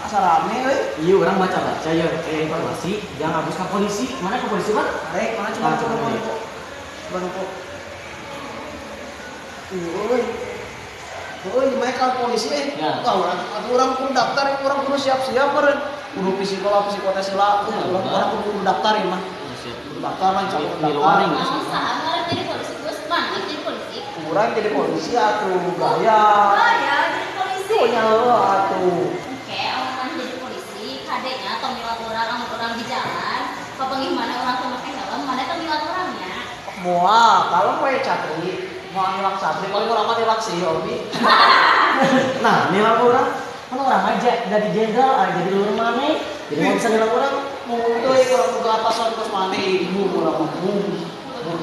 Asa rame euy. Iya, urang baca-baca ya, kayak informasi, jangan hapus ke polisi. Mana ke polisi, Pak? Arek, mana coba Ah, coba coba. coba. Coba coba. Euy. Euy, gimana kalau polisi eh? Ya. Wah, urang atuh urang kudu daftar, urang kudu siap-siap meureun. Kudu psikola psikotes lah, Ya, urang benar. urang kudu daftar ya mah. Siap. Kudu daftar lah, insyaallah kudu Di daftar. luar nih. Mau saha ngarep jadi polisi Gus, mana jadi polisi? Urang jadi polisi atuh gaya. Oh ya, jadi polisi. Tuh nya heuh atuh. Oke, amun jadi polisi, kadenya tong nilak urang amun urang di jalan, papanggih mana urang teu make helm, mana tong nilak urangnya. Moal, kalau we catri, moal nilak catri, paling urang mah nilak si Obi. Nah, nilai orang kan orang aja jadi jenderal, ada jadi luar mana? Jadi mau bisa nilai orang. Mun euy urang boga atasan kos maneh ibu urang mah. Mun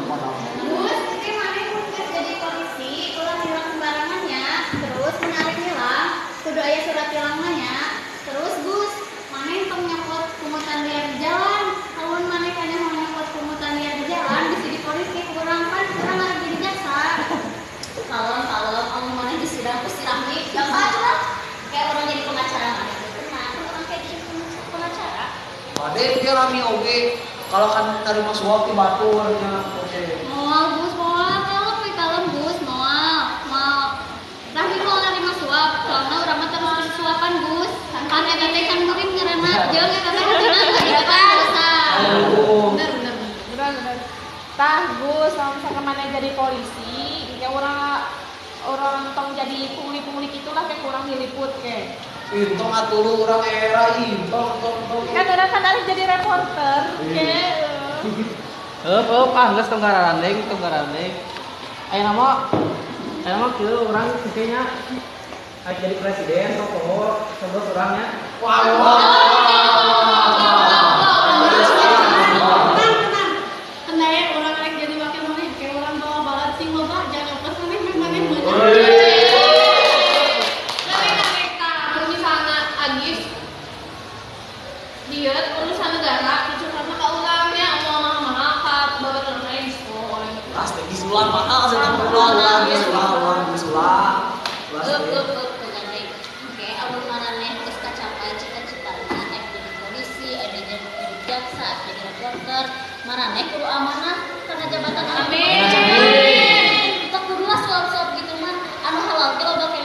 mana. Gus, oke mana geus jadi polisi, ulah nilang sembarangannya, terus menarik nilang, kudu aya surat tilangannya. Terus Gus, maneh tong nyokot pungutan liar di jalan. Lamun maneh kana mau nyokot pungutan liar di jalan, bisa dipolisi ku urang kan urang arek jadi jaksa. Kalem kalem, amun maneh disidang ku si Rahmi, gampang lah. Kayak orang jadi pengacara maneh teu tenang, kan orang kayak jadi pengacara. Bade dia rame oge kalau kan nerima suap di batur nya oke. Moal Gus, moal kalem we kalem Gus, moal, moal. Rahmi moal nerima suap, soalna urang mah terus disuapan Gus. Kan eta teh kan murim ngaranna jeung eta teh hasilna kehidupan dosa. Aduh. Bener bener bener bener. Tah Gus, kalau misalkan mana jadi polisi, ya orang orang tong jadi pungli-pungli gitulah kayak kurang diliput kayak. Intong atuh lu urang era intong tong tong. Kan orang kan harus jadi reporter kayak. Heup heup ah geus tong garandeng, tong garandeng. Ayo nama, ayo nama kieu urang kayaknya arek jadi presiden, toko, sebut orangnya. Wah, wah. Tenang, tenang. Tenang, orang rek jadi wakil maneh, kayak orang bawa balat sing loba, jangan nyopot maneh, meh maneh meunang. Tapi mereka kalau misalnya Agis dia urusan negara, curhatna ka urangnya mau mahal-mahal ka babaturan lain diskon. Pasti geus ulah mahal sih tong ulah ulah geus ulah ulah geus ulah. Ulah Eup sih. eup eup gandeng. Oke, amun maraneh geus kacapai cita-citana arek jadi polisi, arek jadi jaksa, arek jadi reporter, maraneh kudu amanah karena jabatan anu. Amin. Kita kudu lah suap-suap gitu mah anu halal ge loba keneh.